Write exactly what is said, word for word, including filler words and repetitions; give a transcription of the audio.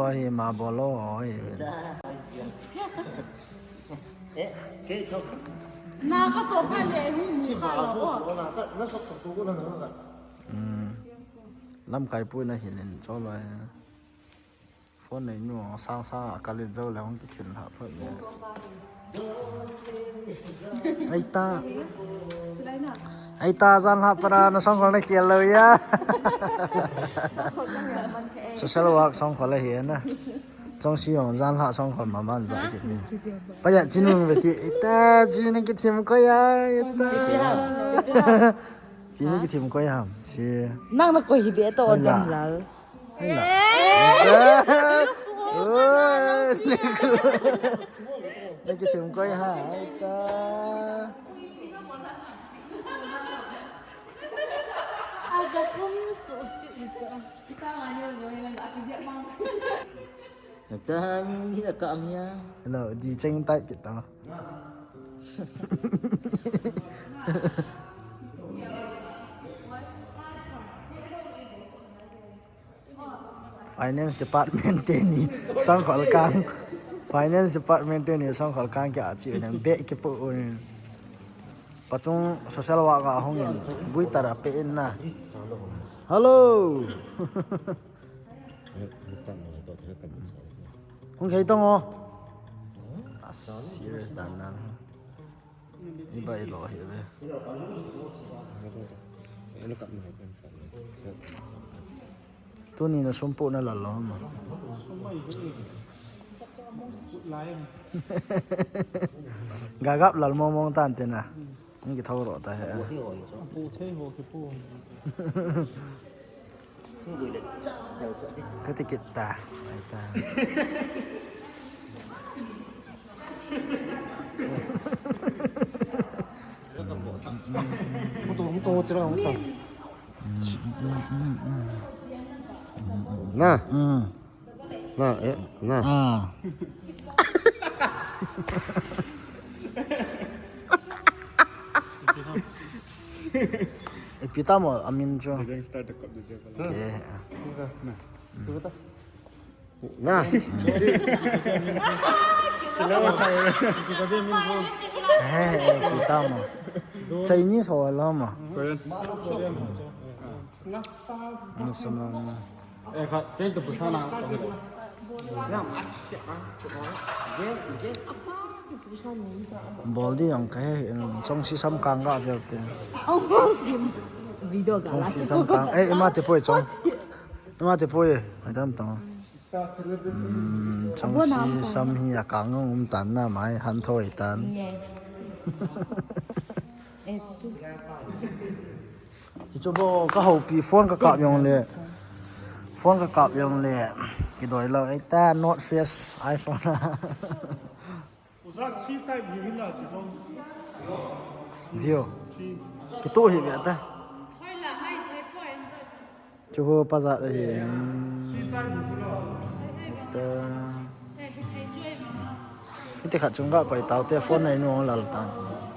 Hi ma bolo, oi. Eh, ke thok. Na ka to pha le hung mu kha lo. Na sok to ko na na. Hmm. Lamkai pu na hi len cho lo. Phone nei nu sang sa ka le jo le hung ki thin ha pha le. Ai ta. Ai ta, jan ha para na song khol na khial lo ya. Social work song khol hi na. Chong si yong jan ha song khol ma man ja ki ni. Pa ya chin nung ve ti. Ai ta, chi na ki thim ko ya. Ai ta. Chi na ki thim ko ya. Chi. Nang na ko hi be to dem la. Hai la. Oi, na ki thim koi ha, ai ta. Ai ta, mi ni ka mi ya. Hello, di cheng type kita. Finance department te ni sangkhol kang. Finance department te ni sangkhol kang kia chi nang be ki pu un. Pachung social work a hung in bui tara pe in na. Hello. Hung khei tong o. A serious dan nan. Iba ilo hi ve. Tuni na sum pu na lal lo ma. Gagap lal mong mong tan te na. Ngi thau ro ta he. Ka ti kit ta. Ai ta. Na. Mm. Na, eh, na. Ah. Ipi tamo amin chu. They don't start the cup, the devil. Okay. Na. Na. Eh, ipi tamo. Chinese ho lo ma. Nasa ma. Eh, kha, chen tu pusa na. Bol di jong kahe, chong si sam kang ga vel te. Video ga. Chong si sam kang. Eh, ima te poi chong. Ima te poi. Ai tam tam. Hmm, chong si sam hi a kang um tan na mai han thoi tan. Ti chu bo ka houpi phone ka kap jong le. Phone ka kap jong le. Kidoi lo ai ta North Face iPhone. Ozat C type hi hin la chi jong. View. Kitu hi ve ta. Chu ho pa jat ahi. C type hi hin la. Ta. Hiti khat chung ga koi tau te phone nei nu lal ta.